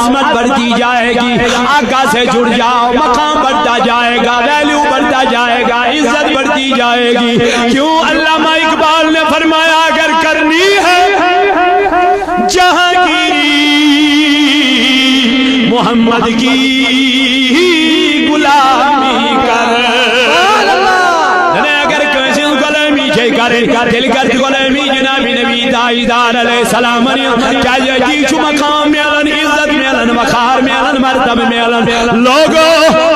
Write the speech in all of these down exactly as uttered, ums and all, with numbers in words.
عظمت بڑھتی جائے گی۔ آقا سے جڑ جاؤ، مقام بڑھتا جائے گا، ویلیو بڑھتا جائے گا، عزت بڑھتی جائے گی۔ کیوں؟ علامہ اقبال نے فرمایا، اگر کرنی ہے جہانگیری، محمد کی غلامی کر۔ سبحان اللہ۔ یعنی اگر کٲنٛسہِ ہٕنٛز غلٲمی چھے کرٕنۍ، تیٚلہِ کر تہِ غلٲمی جناب نبی تاجدار علیہ السلام۔ کیٛازِ أتی چھُ مقام میلان، عزت میلان، وقار میلان، مرتبہ میلان۔ لوگو،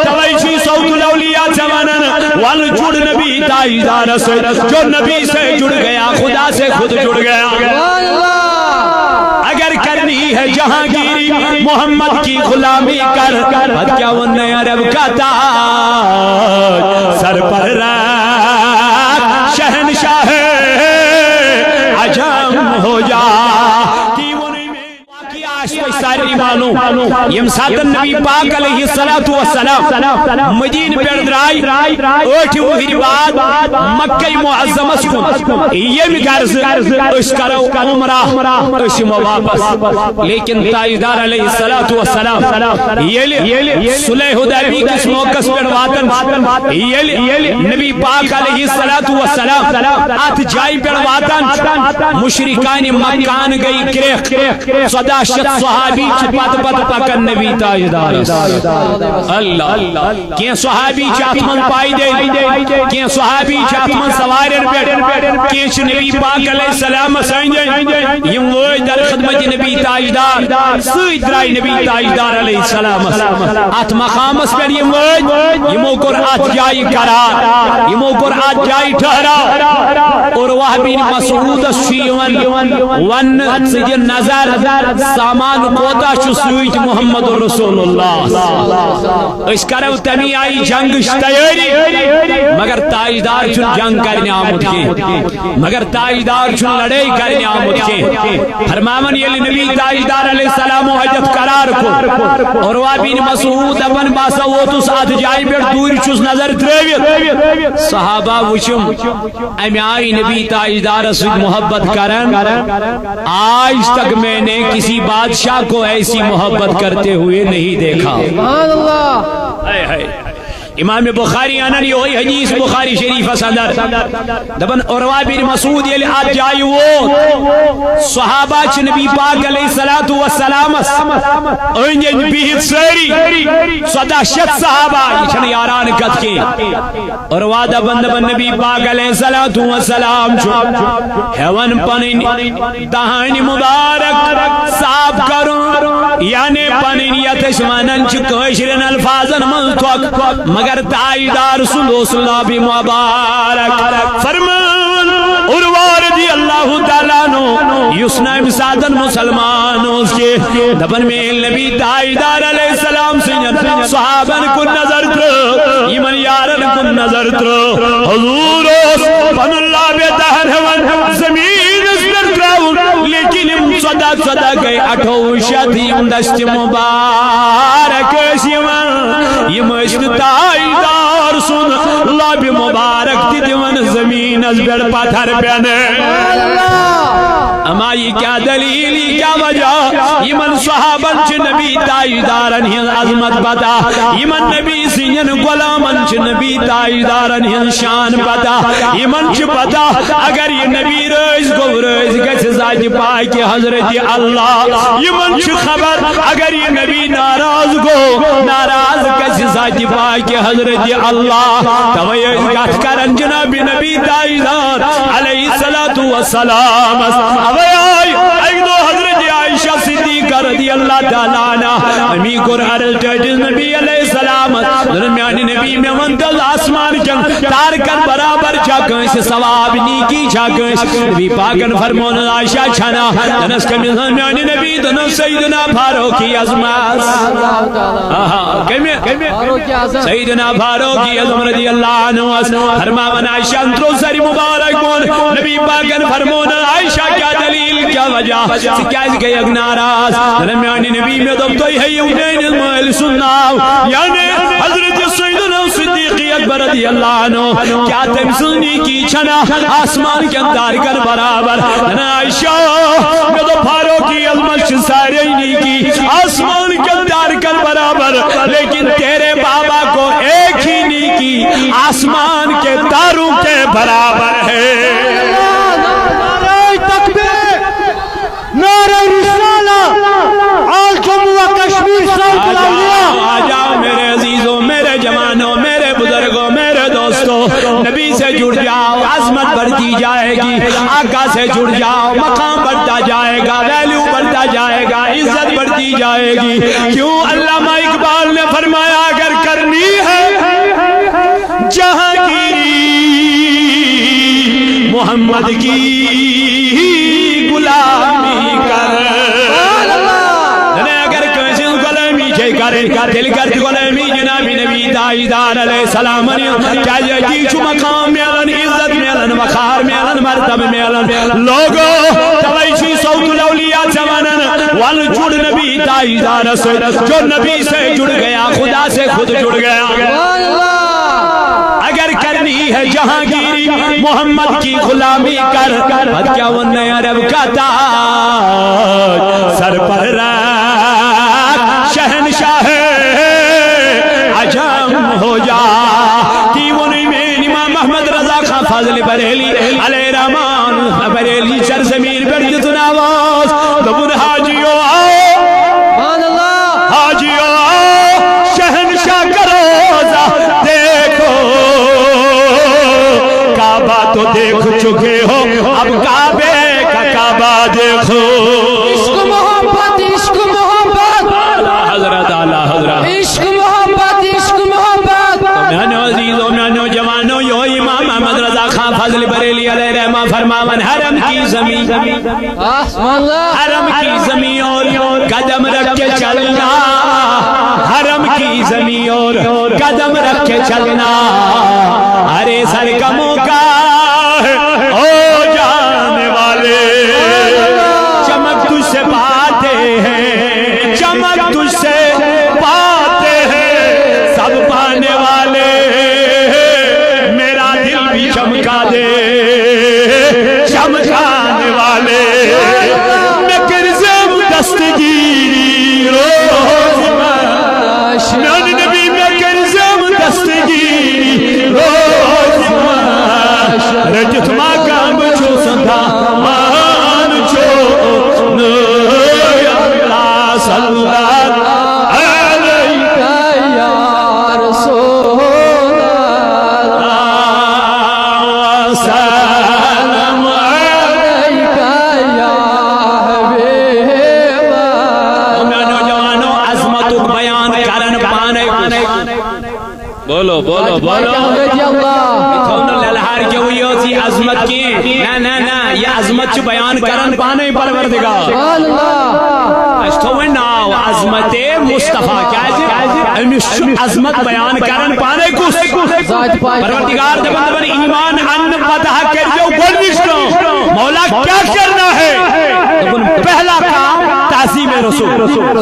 توے چھُ صوت الاولیاء ژےٚ ونان، ول جڑ نبی تاجدار سے، جو نبی سے جڑ گیا، خدا سے خود جڑ گیا۔ سبحان اللہ۔ اگر کرنی ہے جہانگیری، محمد کی غلامی کر۔ پتہٕ کیٛاہ ووٚن نہ عرب کا تاج سر پر رکھ، شہنشاہ عجم ہو جا۔ تی ووٚنُے مےٚ۔ واقعہ آسہِ تۄہہِ سارنٕے معلوم، ییٚمہِ ساتہٕ نبی پاک علیہ الصلوۃ والسلام مدیٖنہٕ پٮ۪ٹھ درٛاے، ٲٹھِ وُہٕرۍ بعد مکہ معظمس کُن، ییٚمہِ غرضہٕ أسۍ کرو عمرہ، أسۍ یِمو واپس۔ لیکن تاجدار علیہ الصلوۃ والسلام ییٚلہِ صلح حدیبیہ کِس موقعس پٮ۪ٹھ واتان چھُ، ییٚلہِ نبی پاک علیہ الصلوۃ والسلام اتھ جایہِ پٮ۪ٹھ واتان چھُ، مشرکان مکہ گٔے کرٛیکھ۔ ژۄداہ شیٚتھ صحابی چھِ پتہٕ پتہٕ پکان نبی تاجدارس۔ اللہ۔ کینٛہہ صحابی چھِ اتھ منٛز پایدٔلۍ، کینٛہہ صحابی چھِ اتھ منٛز سوارٮ۪ن پٮ۪ٹھ، کینٛہہ چھِ نبی پاک علیہ السلامس أنٛدۍ أنٛدۍ۔ یِم وٲتۍ در خدمت نبی تاجدار، سۭتۍ درٛاے نبی تاجدار علیہ السلامس۔ اتھ مقامس پٮ۪ٹھ یِم وٲتۍ، یِمو کوٚر اتھ جایہِ قرار، یِمو کوٚر اتھ جایہِ ٹھہراو۔ عروہ بن مسعودس چھُ یِوان وننہٕ، ژٕ دِ نظر، سامان کوتاہ چھُ سۭتۍ محمد رسول اللہ۔ أسۍ کرو تمی آیہِ جنگٕچ تیٲری، مگر تاجدار چھُنہٕ جنگ کرنہِ آمُت کینٛہہ، مگر تاجدار چھُنہٕ لڑٲے کرنہِ آمُت کینٛہہ۔ فرماوان، ییٚلہِ نبی تاجدار علیہ السلام حجت قرار کوٚر، عروہ بن مسعود دپان، بہٕ ہسا ووتُس اتھ جایہِ پٮ۪ٹھ، دوٗرِ چھُس نظر ترٲوِتھ۔ صحابہ وٕچھِم، امہِ آیہِ نبی تاجدارس سۭتۍ محبت کران، آج تک میں نے کسی بادشاہ کو ایسی محبت کرتے ہوئے نہیں دیکھا۔ سبحان اللہ۔ ہائے ہائے۔ امام بخاری انن یہوے حدیث بخاری شریفس اندر۔ دپان عروہ بن مسعود ییٚلہِ اتھ جایہِ ووت، صحابہ چھِ نبی پاک علیہ الصلوۃ والسلامس أنٛدۍ أنٛدۍ بِہِتھ سٲری، ژۄداہ شیٚتھ صحابہ، یہِ چھنہٕ یاران کتھ کینٛہہ۔ عروہ دپان، دپان نبی پاک علیہ الصلوۃ والسلام چھُ ہٮ۪وان پنٕنۍ دہانہِ مبارک صاف کرُن، یعنی پنٕنۍ یتھ أسۍ ونان چھِ کٲشرٮ۪ن الفاظن منٛز تھۄکھ، مگر تاجدار سُنٛد اوس لب مبارک۔ فرمان عروہ رضی اللہ تعالیٰ عنہ، یُس نہٕ امہِ ساتن مسلمان اوس کینٛہہ، دپان مےٚ ییٚلہِ نبی تاجدار علیہ السلام سٕنٛدٮ۪ن صحابن کُن نظر ترٲو، یِمن یارن کُن نظر ترٲو، حضور اوس پنُن لابِ دہن ہٮ۪وان زمینس پٮ۪ٹھ ترٛاوُن، لیکن یِم ژۄداہ ژۄداہ گٔے اَٹھووُہ شیٚتھ، یِم دستِ مبارک ٲسۍ یِوان، یِم ٲسۍ نہٕ تاجدار سُنٛد لابِ مبارک تہِ دِوان زمینس پٮ۪ٹھ پتھر پٮ۪نہٕ۔ اما یہِ کیٛاہ دلیل، یہِ کیٛاہ وجہ؟ یِمن صحابن چھِ نبی تاجدارن ہٕنٛز عظمت پتہ، یِمن نبی سٕنٛدٮ۪ن غلامن چھِ نبی تاجدارن ہٕنٛز شان پتہ، یِمن چھِ پتہ اگر یہِ نبی رٲضۍ گوٚو، رٲضۍ گژھِ ذاتِ پاکہِ حضرت اللہ۔ یِمن چھِ خبر اگر یہِ نبی ناراض گوٚو، ناراض گژھِ ذاتِ پاکہِ حضرت اللہ۔ توے ٲسۍ کتھ کران جناب نبی تاجدار علیہ الصلوۃ والسلام۔ اوے آے اکہِ دۄہ حضرت عائشہ صدیقہ رضی اللہ تعالیٰ عنہا، امی کوٚر عرض ٹٲٹھِس نبی علیہ السلام، دوٚپُن، میانہِ نبی، مےٚ وَن تہٕ حظ، آسمان کٮ۪ن تارکن برابر چھا کٲنٛسہِ ثواب، نیکی چھا کٲنٛسہِ؟ نبی پاکن فرموونس، عائشہ، چھنا۔ دوٚپنس، کٔمِس حظ؟ میانہِ نبی، دوٚپنس، سیدنا فاروق اعظمس۔ آہا، کٔمہِ؟ فاروق اعظم۔ سیدنا فاروق اعظم رضی اللہ عنہ۔ فرماوان عائشہ ترٛوو سر مبارک بۄن۔ نبی پاکن فرموونس، عائشہ، کیٛاہ دلیل، کیٛاہ وجہ؟ ژٕ کیٛازِ گٔیکھ ناراض؟ دوٚپنس، میانہِ نبی، مےٚ دوٚپ، تُہۍ ہیٚیِو میٲنِس مٲلۍ سُنٛد ناو، یعنی حضرت سیدنا صدیق اکبر رضی اللہ عنہ، کیا تم سنی کی چھنا آسمان کے تارکن برابر؟ نہ عائشہ، مےٚ دوٚپ فاروقی اعظمس چھِ سارے نیکی آسمان کے تارکن برابر، لیکن تیرے بابا کو ایک ہی نیکی آسمان کے تاروں کے برابر ہے۔ نعرہ تکبیر، نعرہ رسالہ، آل جموں و کشمیر ساؤتھ الاولیا۔ آ جاؤ میرے عزیزوں، میرے جوانوں، میرے بزرگوں، میرے دوستوں، نبی سے جڑ جاؤ، عظمت بڑھتی جائے گی۔ آقا سے جڑ جاؤ، مقام بڑھتا جائے گا، ویلیو بڑھتا جائے گا، عزت بڑھتی جائے گی۔ کیوں؟ علامہ اقبال نے فرمایا، اگر کرنی ہے جہانگیری، محمد کی غلامی کر۔ یعنی اگر کٲنٛسہِ ہٕنٛز غلٲمی چھے کرٕنۍ، تیٚلہِ کر تہِ غلٲمی جناب نبی تاجدار علیہ السلامن ہُنٛد۔ کیٛازِ أتی چھُ مقام میلان، عزت میلان، وقار میلان، مرتبہٕ میلان۔ لوگو، توے چھُ ساؤتھ الاولیا ژےٚ ونان، ول جُڑ نبی تاجدارس سۭتۍ۔ جو نبی سے جڑ گیا، خدا سے خود جڑ گیا۔ اگر کرنی ہے جہانگیری، محمد کی غلامی کر۔ پتہٕ کیٛاہ ووٚن نہٕ عرب کا تاج سر پر رکھ، شہنشاہ عجم ہو جا۔ تی ووٚنُے میٛٲنۍ امام محمد رضا خان فاضل بریلی علیہ رحمان، بریلی سرزمین پٮ۪ٹھ دیُتُن آواز، دوٚپُن، حاجیو آو، سبحان اللہ۔ حاجیو آؤ، شہنشاہ کا روضہ دیکھو، کعبہ تو دیکھ چکے ہو، اب کعبے کا کعبہ دیکھو۔ عشق محبت، عشق محبت۔ اعلیٰ حضرت، اعلیٰ حضرت۔ عشق محبت، عشق محبت۔ میانو عزیزو، میانو جوانو، یو امام احمد رضا خان فاضل بریلی علیہ رحمہ فرماون، حرم کی زمین، آہ، سبحان اللہ۔ حرم کی زمین اور قدم رکھ کے چلنا، حرم کی زمین اور قدم رکھ کے چلنا، ارے سر کا موقع ہے، او جانے والے، چمک تجھ سے پاتے ہیں، چمک تجھ سے پاتے ہیں سب پانے والے۔ میرا دل بھی چمکا دے چمکانے والے۔ میں کرزم دستگیری روز، میانہِ نبی میں کرزم دستگیری روز، رجت مقام چھو سدا مان چھو، نور اللہ صلی اللہ علیہ۔ یا رسول اللہ، سلام علیک یا حبیب اللہ۔ او میانو جوانو، عظمتُک بیان کرن پانے۔ بولو، بولو، بولو۔ رضی اللہ۔ تھوو نہٕ للہار کیوٚوُے یوت یہِ عظمت کینٛہہ۔ نہ، نہ، نہ، یہِ عظمت چھُ بیان کران پانے پروردگار۔ سبحان اللہ۔ اَسہِ تھوو وۄنۍ ناو عظمت مصطفیٰ، کیازِ أمِس چھُ عظمت بیان کران پانے کُس؟ ذات پاک۔ پروردگار دپان، دپان، ایمان انہٕ پتہٕ ہا کٔرۍزیو گۄڈٕنِچ کٲم۔ مولا کیا کرنا ہے؟ دوٚپُن، پہلا کام تعظیم رسول۔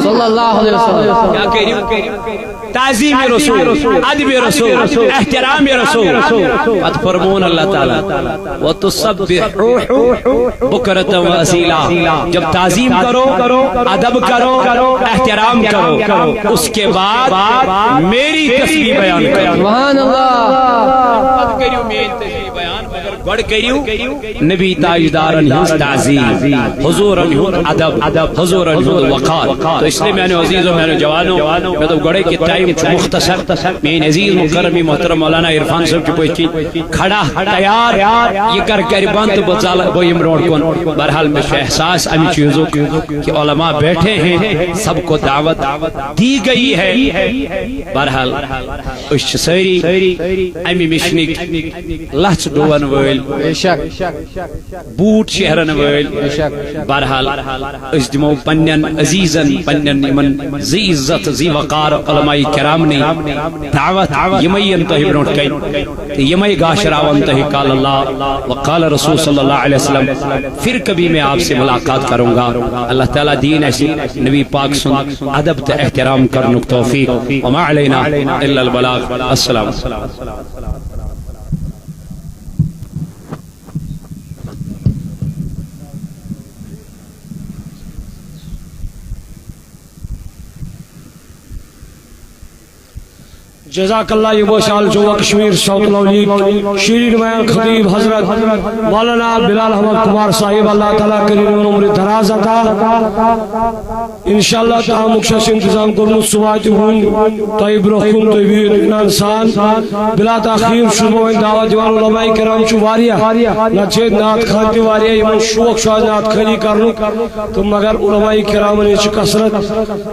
صلی اللہ علیہ وسلم۔ کیا کٔرِو؟ تعظیم رسول، ادب رسول، احترام رسول۔ پتہٕ فرمون اللہ تعالیٰ، وَتُسَبِّحُوهُ بُكْرَةً وَأَصِيلًا۔ جب تعظیم کرو، ادب کرو، احترام کرو، اس کے بعد میری تسبیح بیان کرو۔ سبحان اللہ۔ پتہٕ کٔرِو میٲنۍ تسبیح بیان، مگر گۄڈٕ کٔرِو نبی تاجدارن ہٕنٛز تعظیم، حضورن ہُنٛد ادب، حضورن ہُنٛد وقار۔ تو اس لیے میانو عزیزو، میانو جوانو، مےٚ دوٚپ گۄڈے کہ ٹائم چھُ مختصر۔ میٲنۍ عزیز مکرم محترم مولانا عرفان صٲب چھُ پٔتھۍ کِنۍ کھڑا تیار، یہِ کر کرِ بند تہٕ بہٕ ژلہٕ، بہٕ یِمہٕ برونٛٹھ کُن۔ بہرحال مےٚ چھُ احساس امہِ چیٖزُک کہ علماء بیٹھے ہیں، سب کو دعوت دی گئی ہے۔ بہرحال أسۍ چھِ سٲری اَمہِ مِشنٕکۍ لژھ ڈُوَن وٲلۍ۔ بے شک۔ بوٹ شہرن وٲلۍ۔ بے شک۔ بہرحال، أسۍ دِمو پننٮ۪ن عزیزن، پننٮ۪ن یِمن ذی عزت، ذی وقار علماء کرامنٕے دعوت، یِمے یِن تۄہہِ برونٛٹھ کَنہِ تہٕ یِمے گاشراون تۄہہِ قال اللہ و قال رسول صلی اللہ علیہ وسلم۔ پھر کبھی میں آپ سے ملاقات کروں گا۔ اللہ تعالیٰ دِیِن اَسہِ نبی پاک سُنٛد ادب تہٕ احترام کرنُک توفیق۔ وما علینا الا البلاغ۔ السلام۔ جزاک اللہ، یہِ اوس آل جموں کشمیر ساؤتھ لولی شیرین بیان خطیب حضرت مولانا بلال احمد کمار صاحب، اللہ تعالیٰ کٔرِن یِمن عمر دراز عطا۔ انشاءاللہ تعالیٰ چھُ اَسہِ انتظام کوٚرمُت صبح تہِ وُنہِ تۄہہِ برونٛہہ کُن، تُہۍ بِہِو اطمینان سان۔ بلا تاخیر چھُس بہٕ وۄنۍ دعوت دِوان، علماء کرام چھِ واریاہ، نتہٕ چھِ ییٚتہِ نعت خوان تہِ واریاہ، یِمن شوق چھُ آز نعت خوانی کرنُک، تہٕ مگر علماء کرامن ہٕنٛز چھِ کثرت،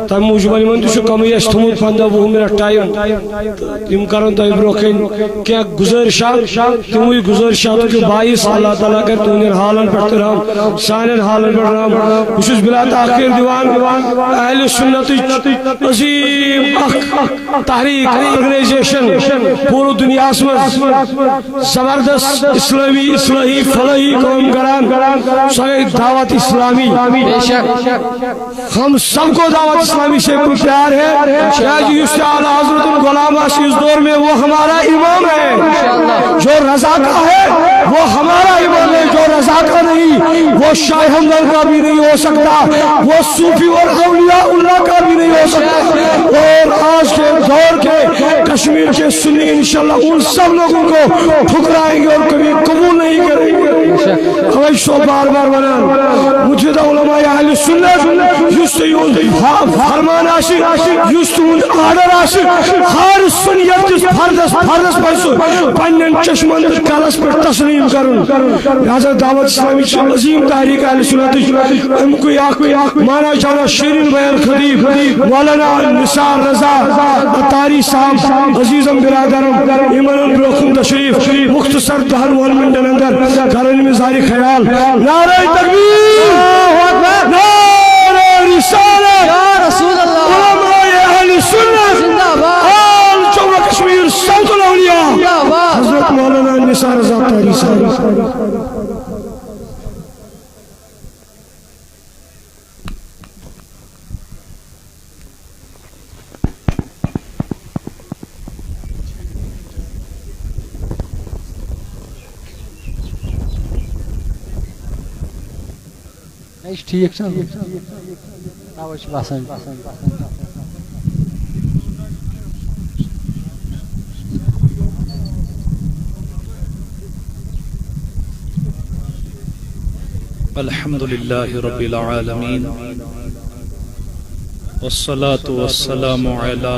تَمہِ موٗجوٗب یِمن تہِ چھُ کمٕے اَسہِ تھوٚمُت پنٛداہ وُہ منٹ ٹایم۔ تہٕ یِم کرن تۄہہِ برونٛہہ کَنہِ کینٛہہ گُزٲرِشات، تِموٕے گُزٲرِشاتو کہِ باعث اللہ تعالیٰ کرِ تُہنٛدٮ۪ن حالن پٮ۪ٹھ تہِ رحم، سانٮ۪ن حالن پٮ۪ٹھ رحم۔ بہٕ چھُس بلا تاخیر دِوان اہل سنتٕچ عظیم اکھ تحریک، آرگنائزیشن پوٗرٕ دُنیاہس منٛز زبردست اسلٲمی، اصلاحی، فلاحی کٲم کران، سۄ گٔے دعوت اسلامی۔ بے شک۔ ہم سب کو دعوت اسلامی سے کوئی پیار ہے، کیازِ یُس تہِ اعلیٰ حضرت غلام آسہِ اس دور میں، وہ ہمارا امام ہے۔ جو رضا کا ہے، وہ ہمارا امام ہے، جو رضا کا نہیں، وہ شاہ ہمدان کا بھی نہیں ہو سکتا، وہ صوفی اور اولیاء اللہ کا بھی نہیں ہو سکتا۔ اور آج کے دور کے کشمیر کے سنی انشاءاللہ ان سب لوگوں کو ٹھکرائیں گے اور کبھی قبول نہیں کریں گے۔ اوے چھُسو بار بار ونان، مجید علماء اہل سنت، یُس تہِ یُہُنٛد فا-، فرمان آسہِ، یُس تُہُنٛد آرڈر آسہِ، ہر سنیت کِس فردس، فردس پزِ سُہ پننٮ۪ن چشمن تہٕ کلس پٮ۪ٹھ تسلیم کرُن۔ لہذا دعوت اسلامی چھِ عظیم تحریک اہل سنتٕچ، اَمہِ کُے اکھ مانا جانا شیرین بیان خطیب مولانا نثار رضا اتاری صاحب، عزیزم برادرم، یِمن برونٛہہ کُن تشریف، مختصر دہن وُہن منٹن اندر کرن اظہار خیال۔ نعرہ تکبیر، نعرہ رسالت، یا رسول اللہ، علماء اہل سنت، زندہ باد، آل جموں کشمیر ساؤتھ الاولیاء، زندہ باد، حضرت مولانا نثار رضا اتاری صاحب۔ یہِ چھُ ٹھیٖک چھا؟ توے چھُ باسان۔ الحمد لله رب العالمين، والصلاة والسلام على